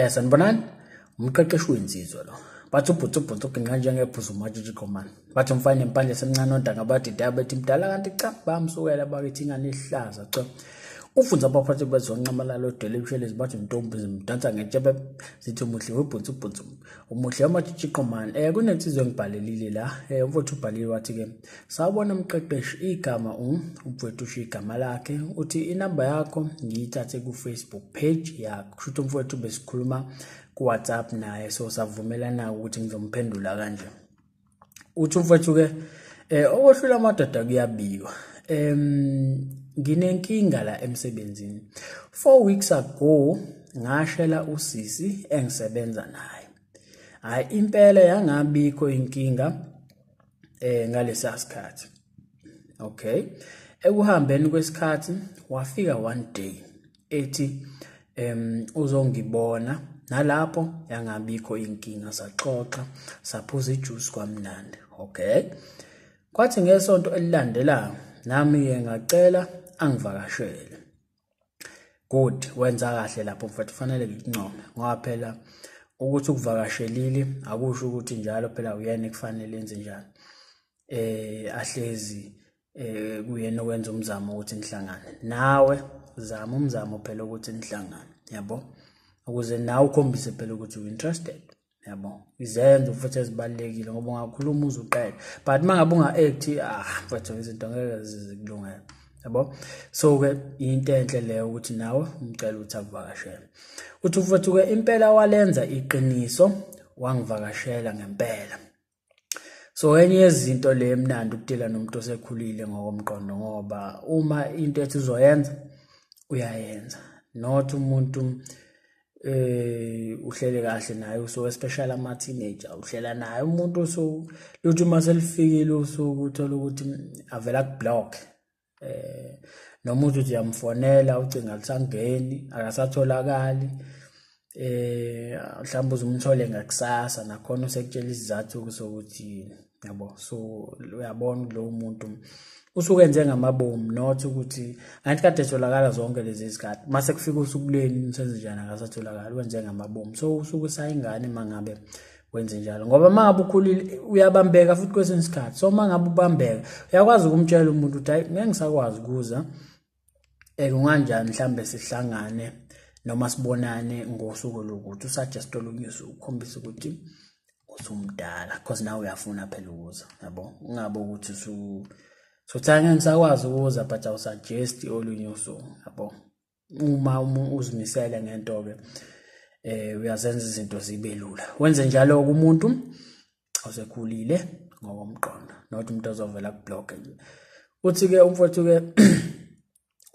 Sanibonani, umqeqeshi wensizwa lo. Bathi ubhutsu ubhutsu uginqa njengebhuzu umatshitshi khomani. Bathi umfana nempandla esemncane ontanga bathi diabetes mdala kanti cha bayamsukela bakithi ingane ihlaza cha. Ufunza abaphathi bezonqamalala odele ibushelezi bathi intombi zimdansa ngentshebe zithi umuhle webhutsu ubhutsu umuhle wamatshitshi khomani. Kunensizwa engibhalelile la. Umfowethu ubhalile wathi ke sawubona mqeqeshi, igama umfowethu usho igama lakhe, uthi inamba yakho ngiyithathe ku Facebook page yakho. Kusho ukuthi umfowethu besikhuluma ku WhatsApp naye, so savumelana ukuthi ngizomphendula kanje. Uthi umfowethu ke okwehlula amadoda kuyabikwa. Nginenkinga la emsebenzini. 4 weeks ago ngashela usisi engisebenza naye. Hayi impela yangabikho inkinga ngalesa sikhathi. Okay. Ekuhambeni kwesikhathi wafika one day ethi uzongibona, nalapho yangabikho inkinga, saxoxa saphuza ijuice kwamnandi. Okay. Kwathi ngesonto elilandelayo nami ke ngacela angivakashele. Good, wenza kahle lapho mfethu, kufanele ngikuncome ngoba phela ukuthi ukuvakashelile akusho ukuthi njalo phela uyena kufanele enze njani. Ahlezi kuyena okwenza umzamo ukuthi nihlangane. Nawe zama umzamo phela ukuthi nihlangane, yabo, ukuze nawe ukhombise phela ukuthi u interested, yabo. Izenzo futhi ezibalulekile ngoba ungakhuluma uzuqede, but mangabe unga-act mfethu izinto ngeke zikulungele, yabo. So ke into enhle leyo ukuthi nawe umcela ukuthi akuvakashele. Uthi mfethu ke impela walenza iqiniso, wangivakashela ngempela. So enye yezinto le emnandi ukudila nomuntu osekhulile ngokomqondo, ngoba uma into ethi uzoyenza uyayenza, not umuntu uhlele kahle naye usuku, especially ama teenager uhlela naye umuntu usuku luthi uma selifikile usuku uthola ukuthi avela ku block, noma uthi uyamfonela ucinga alisangeni, akasatholakali, mhlawumbe uzumthole ngakusasa nakhona usekutshela isizathu sokuthi, yabo. So uyabona lo muntu usuke enze ngamabomu, not ukuthi angithi kade etholakala zonke lezi zikhathi, mase kufika usuku leni senze njani akasatholakali, wenze ngamabomu. So usuke usayingane mangabe wenze njalo, ngoba mangabe ukhulile uyabambeka futhi kwesinye isikhathi. So mangabe ubambeka uyakwazi ukumtshela umuntu ukuthi hayi ngeke ngisakwazi ukuza, kunganjani mhlambe sihlangane noma sibonane ngosuku lokuthi usuggest olunye usuku, ukukhombisa ukuthi usumdala, because nawe uyafuna phela ukuza, yabo. Ungabe ukuthi usu ngeke ngisakwazi ukuza but awusuggest olunye usuku, yabo. Uma uzimisele ngento ke uyazenza izinto zibe lula. Wenze njalo kumuntu osekhulile ngokomqondo, not umuntu ozovela ku block nje. Uthi ke umfowethu ke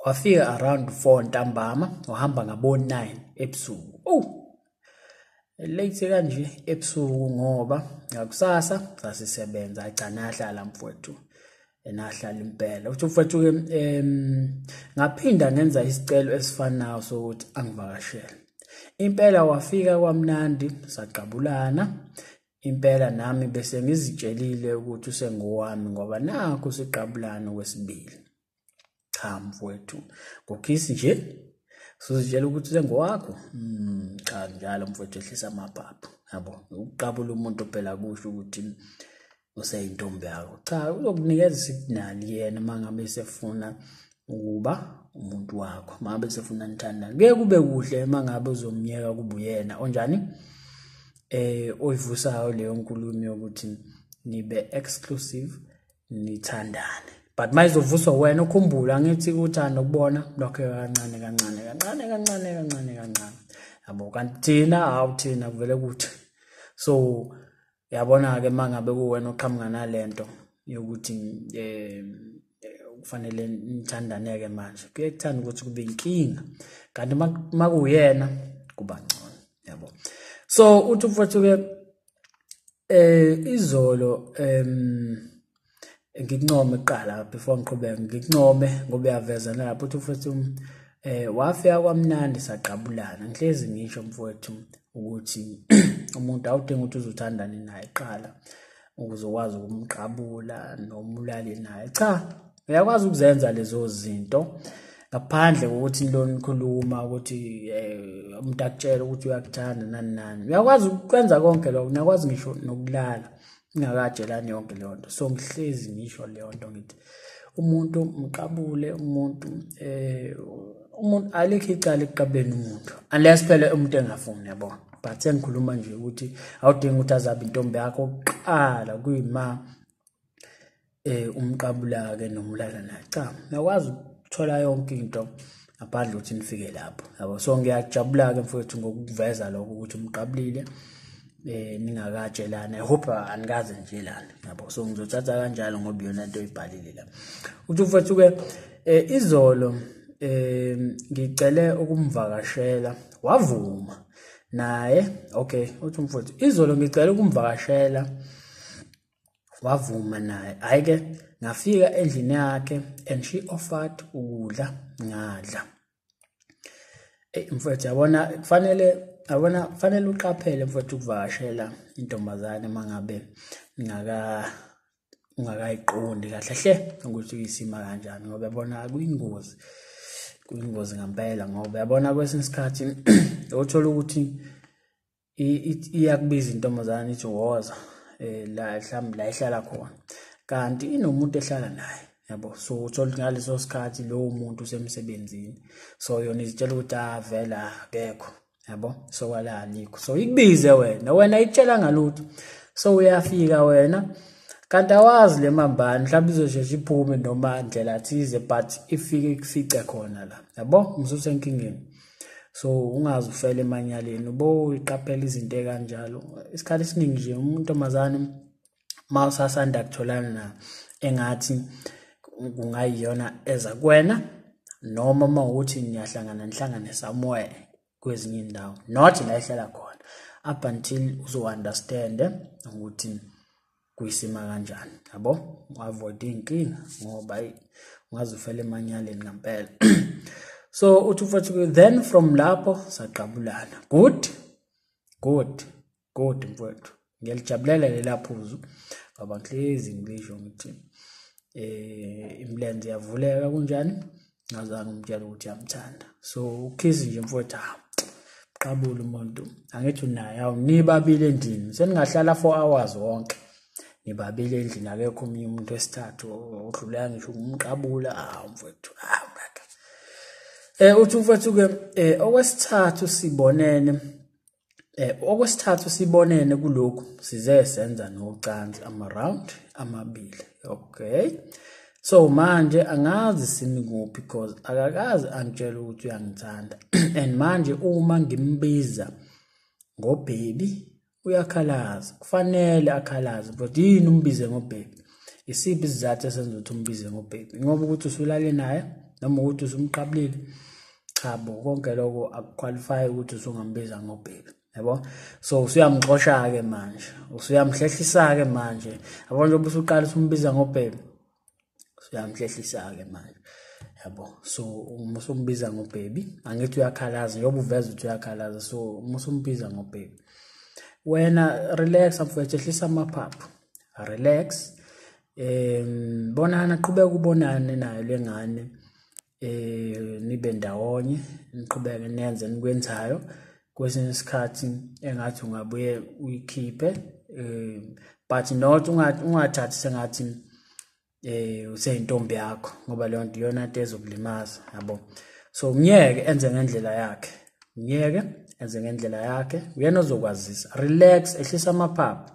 wafika around 4 ntambama, wahamba ngabo 9 ebusuku. Oh, late kanje ebusuku ngoba ngakusasa sasisebenza. Cha nahlala mfowethu, nahlala impela. Uthi mfowethu ke ngaphinda ngenza isicelo esifanayo sokuthi angivakashele. Impela wafika kwamnandi, saqabulana. Impela nami bese ngizitshelile ukuthi usengowami ngoba nakho siqabulana okwesibili. Cha mfowethu, ngokhisi nje suzitshela ukuthi usengowakho. Cha njalo mfowethu, ehlisa amaphaphu, yabo. Ukuqabula umuntu phela kusho ukuthi useyintombi yakho. Cha, uzokunikeza isignal yena mangabe sefuna ukuba umuntu wakho, mangabe sefuna nithandane. Kuye kube kuhle mangabe uzomyeka kube uyena onjani oyivusayo leyo nkulumo yokuthi nibe exclusive nithandane. But mayizovuswa wena ukhumbula ngithi uthando ukubona lokho kancane kancane kancane kancane kancane kancane, yabo. Kanti thina hawu thina kuvele kuthi. So yabona ke mangabe kuwena oqhamuka nalento yokuthi kufanele nithandaneke manje, kuye kuthanda ukuthi kube inkinga, kanti makuyena kuba ngcono, yabo. So uthi mfowethu ke izolo ngikuncome kuqala before ngiqhubeke, ngikuncome ngoba uyaveza nalapho. Uthi mfowethu wafika kwamnandi saqabulana. Ngihlezi ngisho mfowethu ukuthi umuntu awudingi ukuthi uzuthandane naye kuqala ukuze ukwazi ukumqabula noma ulale naye. Cha, uyakwazi ukuzenza lezo zinto Ngaphandle kokuthi nilona nikhuluma ukuthi umuntu akutshela ukuthi uyakuthanda nani nani. Uyakwazi ukwenza konke lokho, niyakwazi ngisho nokulala ningakatshelani yonke leyo nto. So ngihlezi ngisho leyo nto ngithi umuntu mqabule umuntu, umuntu alikho icala ekuqabuleni umuntu unless phela umuntu engafuni, yabo. But sengikhuluma nje ukuthi awudingi ukuthi azabe intombi yakho kuqala kuyima umqabula ke nomlala naye. Cha, uyakwazi ukuthola yonke into ngaphandle ukuthi nifike lapho, yabo. So ngiyajabula ke mfowethu ngokuveza lokho ukuthi umqabulile ningakatshelani. I hope anikaze nitshelane, yabo. So ngizothatha kanjalo ngoba iyona nto oyibhalile la. Uthi mfowethu ke izolo ngicele ukumvakashela, wavuma naye. Okay, uthi mfowethu izolo ngicela ukumvakashela, wavuma naye. Hayi ke ngafika endlini yakhe and she offered ukudla, ngadla. Mfowethu yabona kufanele, yabona kufanele uqaphele mfowethu ukuvakashela intombazane mangabe ungakayiqondi kahle hle ukuthi uyisima kanjani, ngoba yabona kuyingozi, kuyingozi ngempela. Ngoba yabona kwesinye isikhathi uthola ukuthi iyakubiza intombazane ithi woza la mhlawumbe la ihlala khona, kanti inomuntu ehlala naye, yabo. So uthola ngaleso sikhathi lowo muntu usemsebenzini, so yona izitshela ukuthi avela akekho, yabo, so wala alikho. So ikubize wena, wena ikutshela ngalutho, so uyafika wena kanti awazi le mambane mhlawumbe izosheshe iphume noma ndlela thize, but ifike ikufice khona la, yabo, ususenkingeni. So ungaze ufele emanyaleni, ubo uyiqaphela izinto ekanjalo. Isikhathi esiningi nje umuntomazane mawusasanda kutholana na engathi kungayiyona eza kuwena, noma mawukuthi niyahlangana nihlangane somewhere kwezinye indawo, not la ehlala khona, up until uzo understand ukuthi kuyisima kanjani, yabo. Avoid inkinga ngoba ungaze ufele emanyaleni ngempela. So uthi mfowethu then from lapho saqabulana. Good, good, good mfowethu, ngiyalijabulela lela phuzu ngoba ngihlezi ngisho ngithi imilenze iyavuleka kunjani, ngazange ngimtshele ukuthi uyamthanda. So ukhisi nje mfowethu, qabula umuntu angithi unaye, awu nibabili endlini, seningahlala 4 hours wonke nibabili endlini, akekho omunye umuntu wesithathu odlulayo ngisho ukumqabula. Mfowethu, uthi mfowethu ke okwesithathu sibonene, okwesithathu sibonene kulokhu size senza nocansi ama round amabili. Okay, so manje angazi simi kuphi because akakazi angitshela ukuthi uyangithanda, and manje uma ngimbiza ngobaby uyakhalaza, kufanele akhalaze. But yini umbize ngobaby? Isiphi isizathu esenza ukuthi umbize ngobaby? Ngoba ukuthi usulale naye noma ukuthi usumqabulile? Cha bo, konke lokho akuqualify ukuthi usungambiza ngobaby, yabo. So usuyamxosha ke manje, usuyamhlehlisa ke manje, yabo. Njengoba usuqala usumbiza ngobaby, usuyamhlehlisa ke manje, yabo. So uma usumbiza ngobaby angithi uyakhalaza, njengoba uveza ukuthi uyakhalaza. So uma usumbiza ngobaby wena relax mfowethu, ehlisa amaphaphu, relax, bonana, qhubeka ubonane nayo lengane, nibe ndawonye, niqhubeke nenze nikwenzayo. Kwesinye isikhathi engathi ungabuye uyikhiphe, but not ungathathi sengathi useyintombi yakho, ngoba leyo nto iyona nto ezokulimaza, yabo. So ngiyeke enze ngendlela yakhe, ngiyeke enze ngendlela yakhe, uyena ozokwazisa. Relax, ehlisa amaphaphu,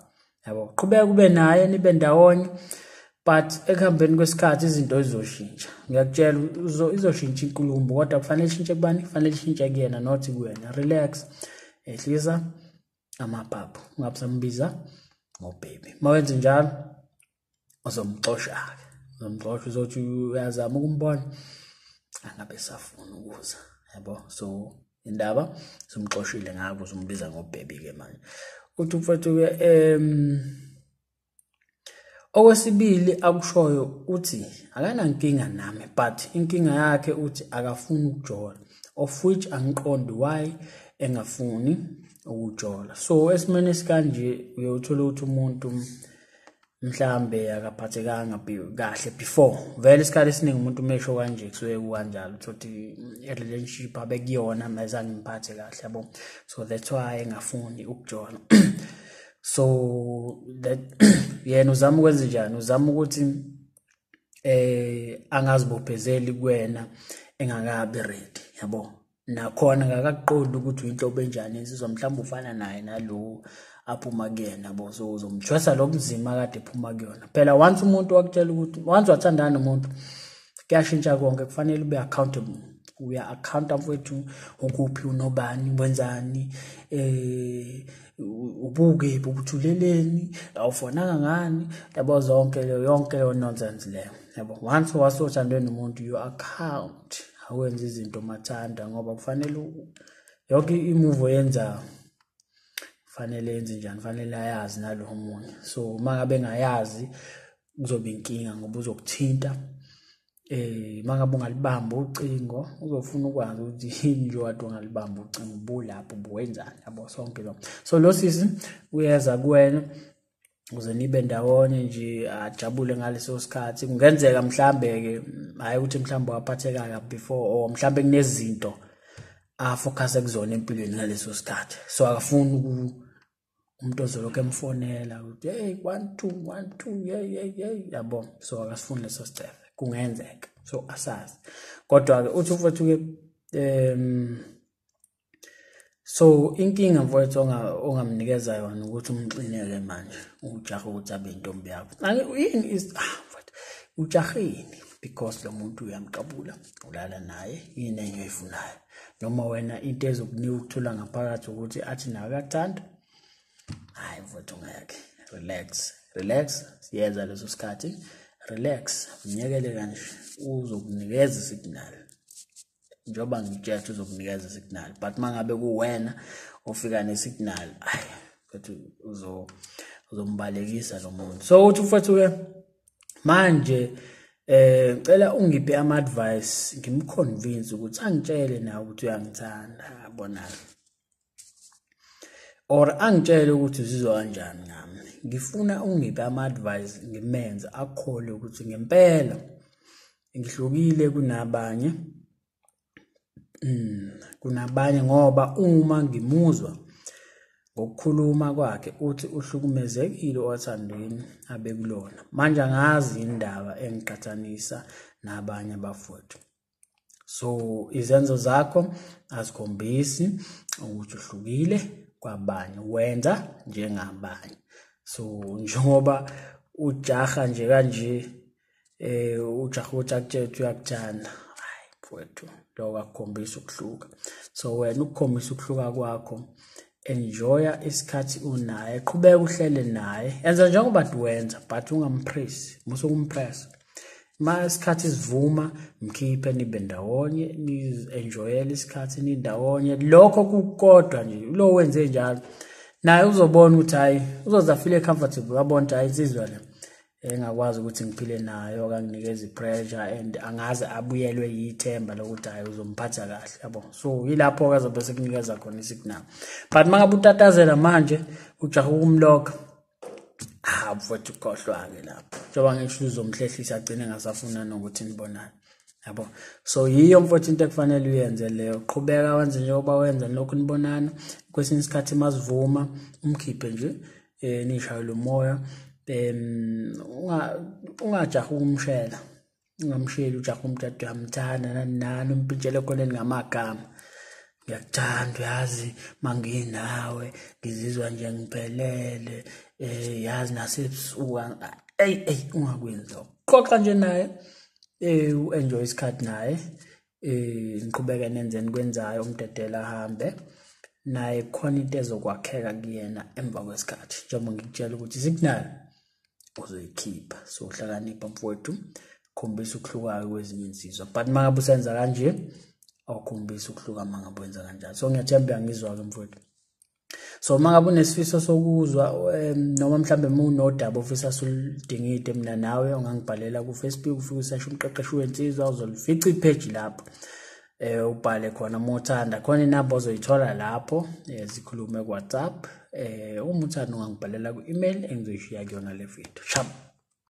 yabo, qhubeka ube naye nibe ndawonye, but ekuhambeni kwesikhathi izinto zizoshintsha. Ngiyakutshela izoshintsha inkulumo, kodwa kufanele ishintshe kubani? Kufanele ishintshe kuyena, not kuwena. Relax, ehlisa amaphaphu, ungabisambiza ngobaby. Mawenze njalo uzomxosha ke, uzomxosha, uzothi uyazama ukumbona angabe safuna ukuza, yabo. So indaba somxoshile ngakho uzombiza ngobaby ke manje. Uthi mfowethu ke okwesibili akushoyo uthi akanankinga nami, but inkinga yakhe uthi akafuni ukujola, of which angiqondi why engafuni ukujola. So esimeni esikanje uyothola ukuthi umuntu Mhlambe akaphathekanga kahle before. Vele isikhathi esiningi umuntu umesho kanje kusuke kukanjalo, uthothi i-relationship abekuyona mayizange imphathe kahle, yabo. So that's why engafuni ukujola. So that yena uzama ukwenza njani? Uzama ukuthi angazibophezeli kuwena engakabi ready, yabo. Nakhona ngakakuqondi ukuthi uyinhlobo enjani insizwa, mhlawumbe ufana naye nalo aphuma kuyena, yabo. So uzomthwesa lokuzima kade ephuma kuyona. Phela once umuntu wakutshela ukuthi once wathandana nomuntu kuyashintsha konke, kufanele ube accountable. Uya accounta mfowethu, ukuphi, unobani, wenzani, ubuke ubuthuleleni, awufonanga ngani, yabo, zonke leyo, yonke leyo nonsense leyo, yabo. Once wasothandwe nomuntu, you account, awenza izinto mathanda, ngoba kufanele yonke i-move oyenzayo kufanele yenze njani, kufanele ayazi nalo omunye. So uma ngabe engayazi kuzoba inkinga, ngoba uzokuthinta. Uma ngabe ungalibamba ucingo, uzofuna ukwazi ukuthi yini nje kade ungalibamba ucingo, ubulapho ubuwenzani, yabo, sonke lo. So lo sisi uyeza kuwena ukuze nibe ndawonye nje, ajabule ngaleso sikhathi. Kungenzeka mhlambe-ke hhayi ukuthi mhlambe waphatheka kabi before, or mhlambe kunezinto afocus kuzona empilweni ngaleso sikhathi, so akafuni umuntu ozolokhu emfonela ukuthi hey 1 2 1 2 yeah yeah yeah, yabo. So akasifuni leso sicefe, kungenzeka, so asazi. Kodwa-ke uthi mfowethu-ke so inkinga mfowethu ongamnikeza yona ukuthi umxineke manje, ujahe ukuthi abe intombi yakho. Yini is mfowethu, ujaheni? Because lo muntu uyamqabula, ulala naye, yini enye oyifunayo? Noma wena into ezokunika ukuthula ngaphakathi ukuthi athi nawe uyakuthanda. Hayi mfowethu, ngeke, relax, relax, siyeza leso sikhathi, relax, myekele kanje, uzokunikeza isignal. Njengoba ngitshela ukuthi uzokunikeza isignal, but mangabe kuwena ofika nesignal, ayi mfethu, uzombalekisa lo muntu. So uthi mfethu-ke manje ngicela ungiphe ama-advice, ngimconvince ukuthi angitshele nawe ukuthi uyangithanda, yabona, or angitshele ukuthi uzizwa kanjani ngami. Ngifuna ungiphe ama-advice ngimenze akholwe ukuthi ngempela ngihlukile kunabanye, kunabanye, ngoba uma ngimuzwa ngokukhuluma kwakhe uthi uhlukumezekile othandweni abekulona. Manje angazi indaba engiqhathanisa nabanye abafowethu. So izenzo zakho azikhombisi ukuthi uhlukile kwabanye, wenza njengabanye. So njengoba ujaha nje kanje, ujaha ukuthi akutshele ukuthi uyakuthanda, hayi mfowethu, lokho akukhombisa ukuhluka. So wena ukukhombisa ukuhluka kwakho, enjoya isikhathi unaye, qhubeka uhlele naye, enza njengoba wenza, but ungampress, musa ukumpress. Ma isikhathi sivuma, mkhiphe nibe ndawonye, ni-enjoyele isikhathi nindawonye. Lokho kukodwa nje, lo wenze njalo naye uzobona ukuthi hayi, uzoze afile comfortable, abone ukuthi hayi, insizwa le engakwazi ukuthi ngiphile nayo, akanginikeza i-pressure, and angaze abuyelwe yithemba lokuthi hayi, uzomphatha kahle, yabo. So yilapho-ke azobe sekunikeza khona isignal. But uma ngabe utatazela manje, ujaha ukumlokha, ha mfowethu, ukhohlwa-ke lapho. Njengoba ngisho, uzomhlehlisa agcine engasafuna nokuthi nibonane, yabo. So yiyo mfowethu into ekufanele uyenze leyo. Qhubeka wenze njengoba wenza, lokhu nibonana. Kwesinye isikhathi masivuma, umkhiphe nje, nishayele umoya. Ungajahi ukumshela, ungamsheli ujahe umthatha uyamthanda nani nani, umpintshele ekhoneni ngamagama, ngiyakuthanda, uyazi manginawe ngizizwa nje ngiphelele, yazi nasebusuku, ey ey, ungakwenzi lokho. Xoxa nje naye, u-enjoy isikhathi naye, niqhubeke nenze enikwenzayo, umdedela ahambe naye. Khona into ezokwakheka kuyena emva kwesikhathi, njengoba ngikutshela ukuthi isignal uzoyikhipha. So hlakanipha mfowethu, khombisa ukuhluka kwezinye insizwa, but uma ngabe usenza kanje awukhombisi ukuhluka uma ngabe wenza kanjalo. So ngiyathemba uyangizwa-ke mfowethu. So uma ngabe unesifiso sokuzwa noma mhlambe uma unodaba ofisa suludingide mina nawe, ungangibhalela ku-Facebook, ufike usasho umqeqeshi wensizwa, uzolifica ipage lapho. Ubhale khona uma uthanda, khona inamba ozoyithola lapho, sikhulume ku-WhatsApp. Uma uthanda ungangibhalela ku-email engizoyishiya kuyona le video. Shap.